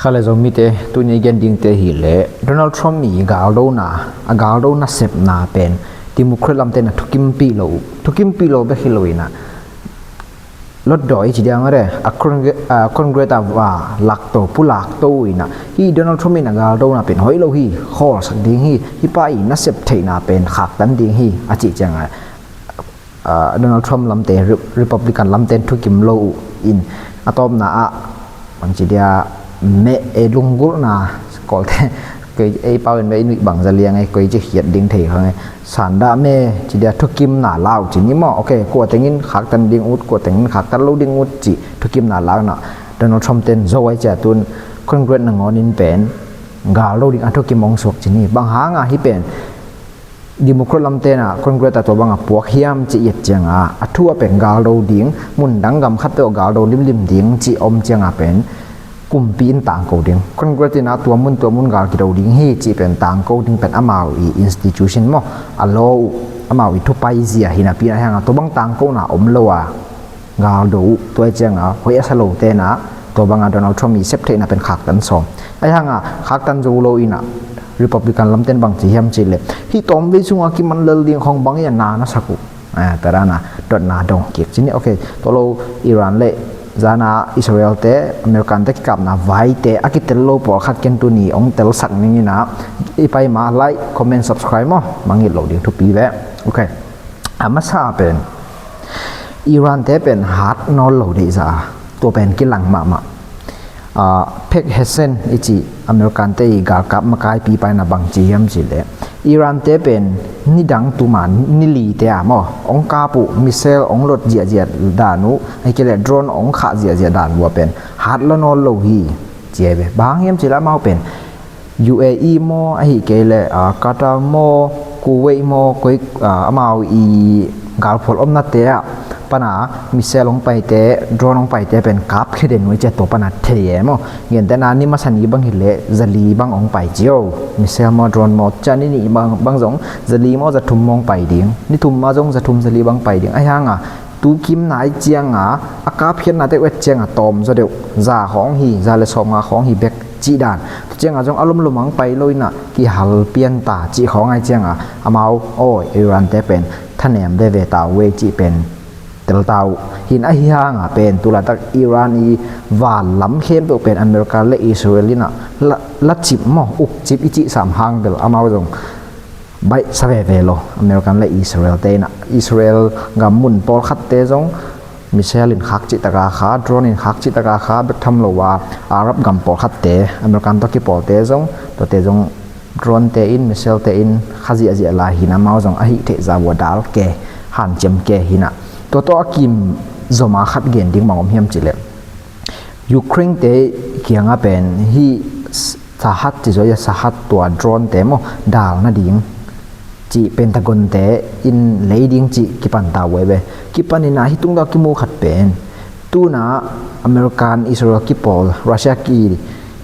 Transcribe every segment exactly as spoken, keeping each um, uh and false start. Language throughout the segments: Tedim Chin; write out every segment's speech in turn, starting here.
Ka le Zomite, tuni i gen dingte hi le Donald Trump i galdona, a galdona sepna pen Democrat lamte na thukimpih lo, thukimpih lo bek hi lo ina, lotdaw i ci diang a re, a Congress, a Congress a va lakto, pulakto ina, hi Donald Trump ina galdona pen hoih lo hi, khawlsak ding hi, hi pa i nasep theihna pen khaktan ding hi, a cih cianga, ah, Donald Trump lamte, Re-, Republican lamte thukim lo uh in, a tawpna ah, bangci dia, meh e lunggulhna, kawlte, koi ei pau in meh i nuih bang za liang ei, koi ci khiat ding thei khang ei, sandah meh, ci dia thukimna lau ci ni maw, ok, kua tengin khaktan ding ut, kua tengin khaktan lo ding ut, ci thukimna lau na, Donald Trump ten zo ai cia tun, Congress na ngawnin pen, gal lo ding a thukim ong suak ci ni, bang hanga hi pen, Democrat lamte na Congress a tua banga puak hiam ci i et cianga, a thu a pen galdo ding, mun dang gam khat peuh galdo limlim ding ci om cianga pen kumpi in tangko ding. Congress ina tua mun tua mun gal kido ding hi ci pen tangko ding pen amau i institution maw, a law uh, amau i thupai zia hi napi na hianga tua bang tangkona om lo a, galdo uh, tua i cianga hoih a sa lo tena, tua banga Donald Trump i sep theihna pen khaktan sawm. Ai hanga khaktan zo lo ina, Republican lamten bang ci hiam ci le, hi tawm vei sunga kiman lel ding khong bang i a na na sak uh. Ah, tua dana dotna dong kik ci ni, ok, tua lo Iran le zana Israel te, American te kikapna vaite a kitel lo pawlkhat ken tuni ong telsak ning ina, i pai ma like, comment, subscribe maw, mangit lo ding thupi ve. Ok. A masa pen Iran te pen hat nawl lo deih za, tua pen kilang mahmah. Ah, Pek Hessen i ci American te i galkap makaipi paina bang ci hiam ci le, Iran te pen nidang tuma nili te a maw, ong kap uh, missile ong lot ziahziah dan uh, ai ke le drone ong khah ziahziah dan uh a pen hat lo nawl lo hi, ci ai ve. Bang hiam ci le amau pen U A E maw, ahi kei le, ah, Qatar maw, Kuwait maw, koi, ah, amau i galphual omnate ah pana missile ong paite, drone ong paite pen kap khia den uh i cia tua pana thei e maw. Gentena ni masa ni bang hi le zali bang ong pai cio. Missile maw, drone maw, cia ni ni bang, bang zong zali maw, zathum maw ong pai ding. Ni thum ma zong zathum zali bang pai ding. Ai hanga tu kimna i cianga a kap khiatnate uh et cianga tawm zaw deuh, za khawng hi, za le sawmnga khawng hi bek cih dan. Tua cianga zong a lomlom ang pai lo ina kihal pian ta cih khawng ai cianga amau aw Iran te pen thanem veve ta uh ei cih pen tel ta uh. Hin ahi hanga pen tulaitak Iran i van lam khempeuh pen America le Israel ina la, la cip maw, uk cip i cih sam hang bel amau zong baih sa veve lo. American le Israel te ina, Israel gam mun pawlkhatte zong missile in khak cihtaka kha, drone in khak cihtaka kha, bek tham lo a Arab gam pawlkhatte, American tawh kipawlte zong, tuate zong drone te in, missile te in kha ziahziah lai hina, amau zong ahi theh za vua dal ke, hanciam ke hina. Tua tawh a kim zoma khat gen ding bang om hiam ci le, Ukraine te kianga pen hi Shahed ci zaw ia, Shahed tua drone te maw dal nading ci Pentagon te in lei ding ci kipan ta uh ai ve. Kipan ina hi tung tawh kimu khat pen tuna American Israel kipawl Russia ki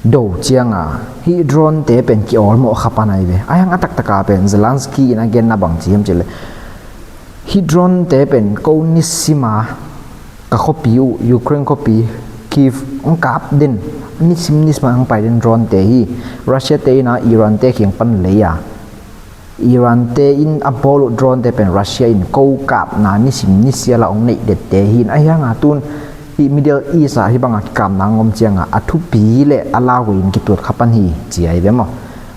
do cianga hi drone te pen ki awlmawh kha pan ai ve. Ai hang a taktaka pen Zelensky in a genna bang ci hiam ci le, hi drone te pen ko nisima ka khuapi uh, Ukraine khuapi Kyiv ong kap den, nisim nisima ong pai den drone te hi. Russia te ina Iran te kiang pan lei a, Iran te in a bawl uh drone te pen Russia in ko kapna nisim nisia la ong neih dette hi. Ahi hanga tun hi Middle East ah hi banga kikapna ngom cianga a thupi le a lau in kituat kha pan hi ci ai ve maw.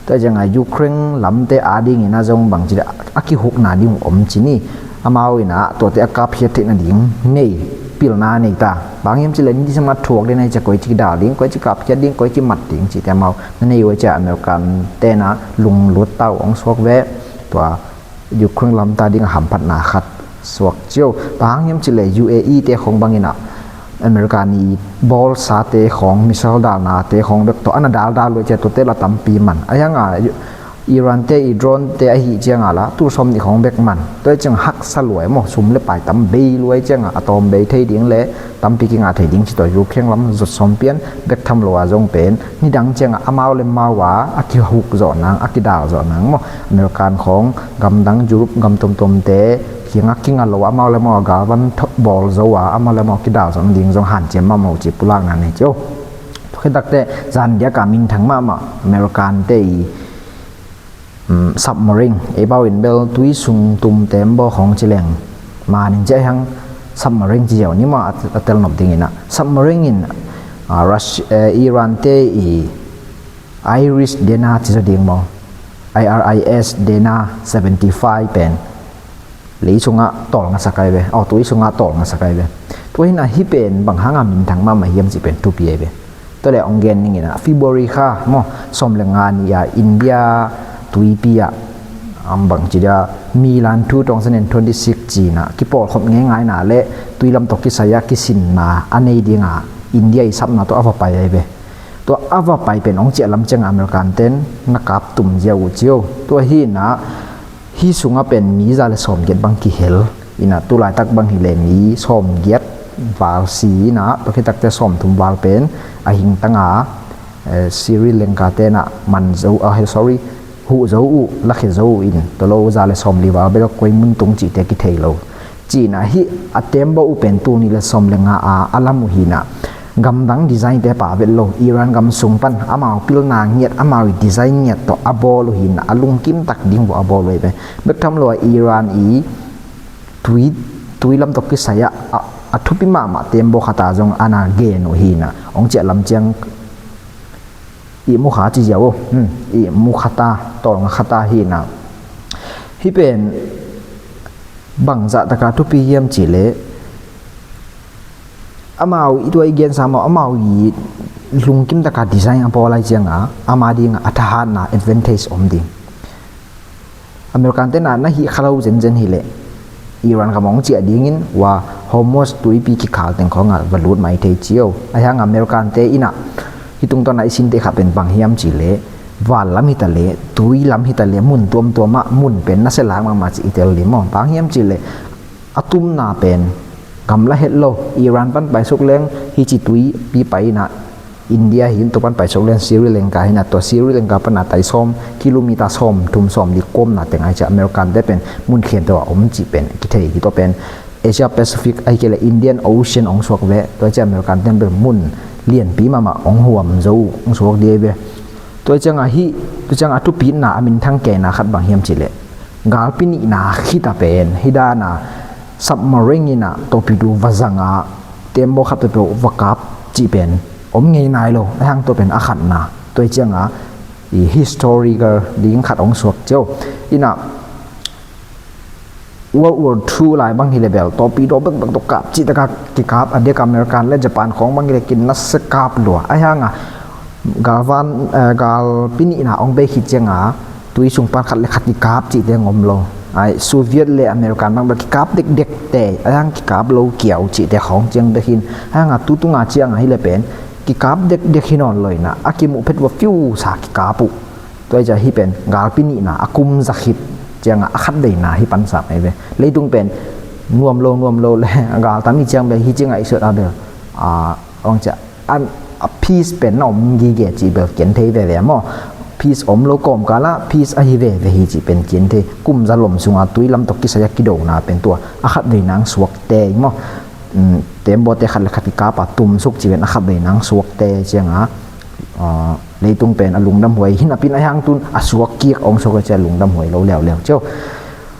Tua cianga Ukraine lamte adingin a zong bangci a kihukna ding om ci ni. Amau ina tuate a kapkhiat theihna ding nei, pilna nei ta. Bang hiam ci le ni sima thuak ding nei cia koi ci kidal ding, koi ci kapkhiat ding, koi ci mat ding cite amau na nei uh ai cia American tena lunglut tau ong suak ve. Tua Ukraine lamta ding a hamphatna khat suak cio. Bang hiam ci le U A E te khong bangina American i bawlsa te khong, missile dalna te khong bek tawh ana daldal luai cia tuate la tampi man. Ahi hanga Iran te i drone te ahi cianga la tul sawm nih khong bek man. Tua ciang haksa luai maw, sum le pai tam bei luai cianga a tawm bei thei ding le tampi kinga thei ding ci tawh Ukraine lam zot sawm pian bek tham lo a zong pen nidang cianga amau le mau a a kihuk zawh nang, a kidal zawh nang maw. American khong gamdang Europe gam tomtomte kianga kinga lo a amau le mau a galvan bawl zo a amau le mau kidal zawh nading zong hanciam mahmah uh ci pulakna nei cio. Khitakte zan diaka minthang mahmah American te i, um, submarine, ei bau in bel tui sung tum tembaw khawng ci leng, manin ciah hiang submarine ci ziau ni maw, a, a tel nop dingin ah. Submarine in, ah, Russia, eh, Iran te i Iris Dena ci zaw ding maw, I R I S Dena seventy five pen lei sungah tawl ngasak ai ve, aw, tui sungah tawl ngasak ai ve. Tua hinah hih pen bang hanga minthang mahmah hiam cih pen thupi ai ve. Tua le ong gen ning inah February kha maw, sawm le nga ni-a India tuipi ah, am, bang ci dia, Milan two thousand and twenty-six cinah kipawlkhop ngeingaina le tui lam tawh kisai-ah kisinna a nei dinga India i sapna tawh a va pai ai ve. Tua a va pai pen ong ciah lam cianga American ten na kap tum ziau uh cio. Tua hinah hih sungah pen mi za le sawmgiat bang kihel inah, tulaitak bang hileh mi sawmgiat val si inah, tua khitakte sawmthum val pen a hingtanga, eh, Sri Lanka tenah man zo, ah, sorry, huh zo uh, lakhia zo uh in, tua lo za le sawmli val bel koi mun tung cihte kithei lo. Cinah hih a tembaw uh pen tul nih le sawm le nga a a lam uh hinah, gamdang design te pah vet lo, Iran gam sung pan amau pilna ngiat, amau i design ngiat tawh a bawl uh hinah, a lungkim tak ding vua a bawl uh hi ve. Bek tham lo a Iran i tui, tui lam tawh kisai-ah a, a thupi mahmah tembaw khata zong ana gen uh hinah, ong ciah lam ciang i mu kha ci ziau uh, hmm, i mu khata, tawl nga khata hinah. Hih pen bangzah taka thupi hiam cihleh, amau i tua i gensa maw, amau i lungkim taka design a bawl ai cianga ama dinga a thahatna advantage om ding. American tenah na hih kha lo zenzen hileh Iran gam ong ciah dingin, wa, Hormuz tuipi kikal teng khawngah va lut mai thei cio. Ahi hanga American te inah hih tungtawna i sinte kha pen bang hiam cihleh, van lam hitaleh, tui lam hitaleh, mun tuamtuamah mun pen nasia lak mahmah ci i tel ding maw. Bang hiam cihleh a tumna pen gamla het lo, Iran pan paisuk leng hih ci tuipi pai inah India hi in, tua pan paisuk leng Sri Lanka hi inah, tua Sri Lanka pana tai sawm, kilometer sawmthum sawmli kawmna teng ai ciah American te pen mun khempeuh ah om cih pen kithei hi. Tua pen Asia Pacific ahi kei le Indian Ocean ong suak ve. Tua ciah American te pen mun lianpi mahmah ong huam zo uh ong suak ding ai ve. Tua cianga hih, tua cianga a thupitna a minthang keina khat bang hiam cihleh, galpi nihna khita pen hih dana submarine inah torpedo va zanga tembaw khat peuhpeuh va kap cih pen om ngei nai lo. Ahi hang tua pen a khatna, tua cianga i historical ding khat ong suak cio. Inah World War Two lai bang hileh bel torpedo bekbek tawh kap cih taka kikap, a dek American le Japan khawng bang hileh kinasia kap lua. Ahi hanga galvan, eh, galpi nihna ong bei khit cianga tui sung pan khat le khat kikap cihte ngom lo. Ai, Soviet le American bang bel kikap dekdek te, ahi hang kikap lo kiau cihte khawng ciang bek hin. Ahi hanga tu tunga cianga hileh pen kikap dekdek hi nawn lo inah, a kimuh phet vua fiu sa kikap uh. Tua hi ciah hih pen galpi nihna a kum za khit cianga a khat veina hih pansak mai ve. Leitung pen nuam lo nuam lo le gal tam hi ciang bel, hih cianga i suat a bel, a, ong ciah, an, a peace pen na om gige cih bel kian thei veve maw. Peace om lo kawmkalah peace ahi veve hi cih pen kian thei. Kum za lom sunga tui lam tawh kisai-a kidona pen tua a khat veina ang suakte hi maw. Um, tembaw te khat le khat kikapa tumsuk cih pen a khat veina ang suakte cianga, ah, leitung pen a lungdam huai hi napin, ahi hang tun a suak kik ong suak ciah lungdam huai lo leuleu cio.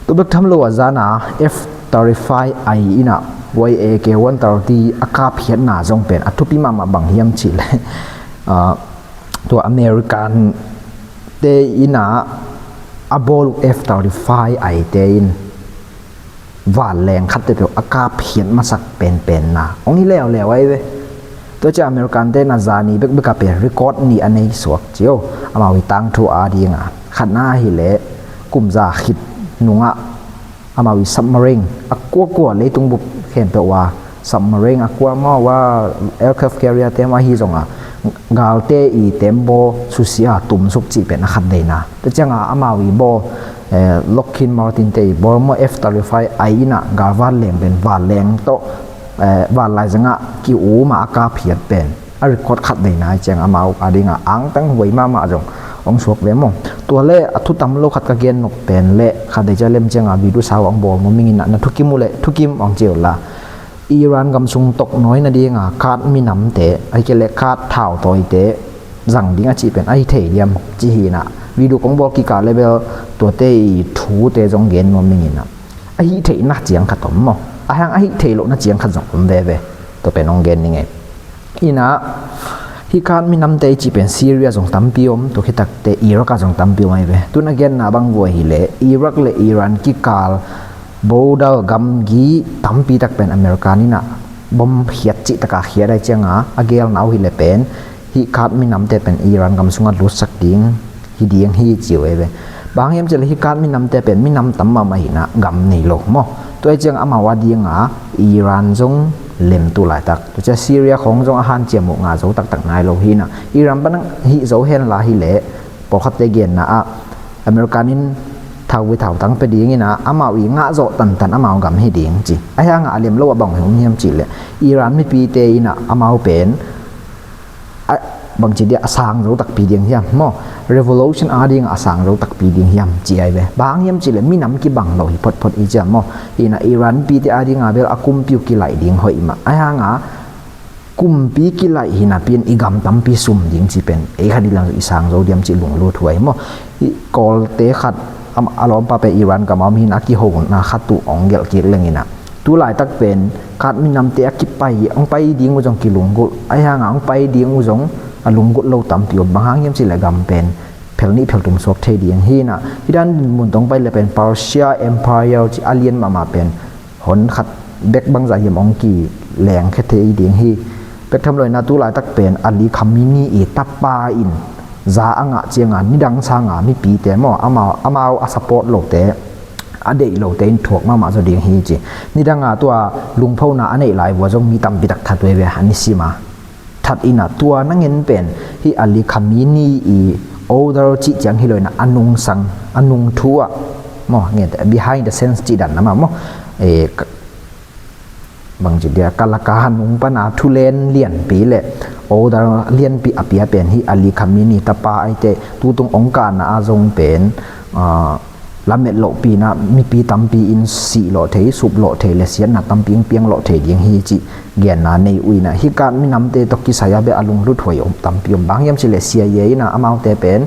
Tua bek tham lo a zana F thirty-five ai inah Y A K one thirty a kapkhiatna zong pen a thupi mahmah bang hiam cihleh, ah, tua American te inah a bawl uh F thirty-five ai te in vanleng khat peuhpeuh a kapkhiat masak penpenna ong hi leuleu ai ve. Tua ciah American tenah zani bekbek a pen record nih a nei suak cio. Amau i tangthu a dinga khatna hileh kum za khit nungah amau i submarine a kuakua, leitung bup khempeuh a submarine a kua maw, a aircraft carrier te maw, ahi zonga galte i tembaw susia tumsuk cih pen a khat veina. Tua cianga amau i bawl, eh, Lockheed Martin te i bawl maw, F thirty-five ai inah gal vanleng pen vanleng tawh, eh, vanlai zangah ki-uma a kapkhiat pen a record khat veina hi ciang amau a dinga angtang huai mahmah zong ong suak ve maw. Tua le a thutam lo khat ka gen nop pen le khat vei ciah lem cianga video sau ong bawl maw, mingin ah na thukim uh le thukim ong ci uh la. Iran gam sung tawk nawi nadinga Kurd minamte, ahih kei leh Kurd thautawite zang ding a cih pen ahi thei diam ci hi inah, video kong bawl kikal le bel tuate i thute zong gen nuam ning inah, ahi theihna ciang khat om maw, ahih hang ahi thei lohna ciang khat zong om veve. Tua pen hong gen ning ei. Inah hih Kurd minamte i cih pen Syria zong tampi om, tua khit takte Iraq ah zong tampi om ahi ve. Tun a genna bang vua hi leh Iraq le Iran kikal border gamgi tampi tak pen America in ah bom khiat cih taka khiat ahi cianga a gelna uh hi leh pen hih Kurd minamte pen Iran gam sungah lutsak ding hi ding hi ci uh ahi ve. Bang hiam cih leh hih Kurd minamte pen minam tam mahmah hi inah gam nei lo maw. Tua ahi ciang amau a dinga Iran zong lem tu laitak, tua ciang Syria khawng zong a hanciam uh ngah zo taktak nai lo hi inah, Iran pan hih zo hen la hi leh pawlkhatte genna ah American in thauvui thautang pia ding inah amau i ngah zawh tantan amau gam hi ding ci. Ahih hangah a lem lo ah bang hi om hiam cih leh Iran mipite inah amau pen a, bangci dia a sang zo takpi ding hiam maw, revolution a dinga a sang zo takpi ding hiam ci ahi ve. Bang hiam cih leh minam kibang lo hi photphot i ciang maw. Inah Iran mipite a dinga bel a kumpi uh kilaih ding hoih mah. Ahih hangah kumpi kilaih hi napi in i gam tampi sum ding ci pen ei khat i lang i sang zo diam cih lunglut huai maw. I Kawlte khat a lawmpa pen Iran gam a om hi inah a kihona khat uh hong gelh kik leng inah, tu laitak pen Kurd minamte a kipai hong pai ding uh zong kilunggulh, ahih hangah hong pai ding uh zong a lunggulh lo tampi om. Bang hang hiam cih leh gam pen phel nih phel thum suak thei ding hi inah, hih dan dinmun tawh hong pai leh pen Persia Empire ci a lian mahmah pen hon khat bek bangzah hiam hong kileng khia thei ding hi. Bek tham lo inah tu laitak pen Ali Khamenei i tapa in za a ngah cianga nidang sanga mipite maw, amau, amau a support lote, a deih lote in thuak mahmah zaw ding hi ci. Nidanga tua lungphona a neih lai vua zong mi tampi tak that uh ahi ve, a nisim a that inah tua na ngen pen hih Ali Khamenei i order cih ciang hi lo inah a nungsang, a nungthu ah maw, ngen behind the scenes cih dan amah maw. E, bangci dia kalaka nung pana thulen lianpi le order lianpi a pia pen hih Ali Khamenei tapa ahi teh, tutung hong kahna ah zong pen, ah, lamet lohpi inah mipi tampi in sih lawh thei, sup lawh thei le siatna tampi in piang lawh thei ding hi cih genna nei uh inah, hih Kurd minamte tawh kisai a beh a lunglut huai om tampi om. Bang hiam cih leh C I A inah amaute pen,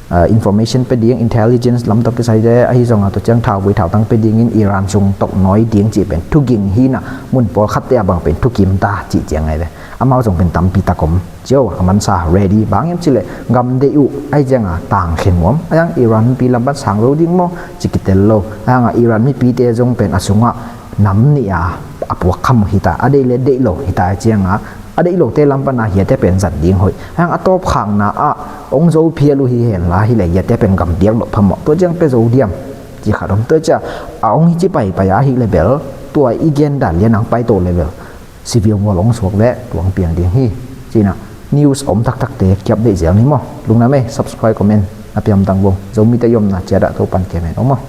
ah, information pia ding, intelligence lam tawh kisaite ahi zongah tua ciang thauvui thautang pia dingin Iran sung tawk nawi ding cih pen thuging hi inah, mun pawlkhatte a bang pen thukim ta cih ciang ahi ve. Amau zong pen tampi tak om. Cio a mansa ready. Bang hiam cih leh gam deih uh ahi cianga tangkhin nuam. Ahih hang Iran mipi lam pan sang zo ding maw ci kitel lo. Ahih hangah Iran mipite zong pen a sungah nam nih a a puak kham uh hi ta, a deih le deih lo hi ta ahi cianga, a deih lote lam pana hiate pen zat ding hoih. Ahih hang a tawpkhakna ah hong zo phial uh hi hen la hi leh hiate pen gam piak loh phamawh. Tua ciang pia zo diam ci khat om. Tua ciang a hong hi ci paipai a hi leh bel tua i gen dan lian hong pai to leh bel civil war hong suak ve, tua hong piang ding hi. Ci inah news om taktakte ki-update zel ni maw. Lungdam ei, subscribe, comment a piam tang vo. Zomite i omna ciat ah Topan kem hen aw maw.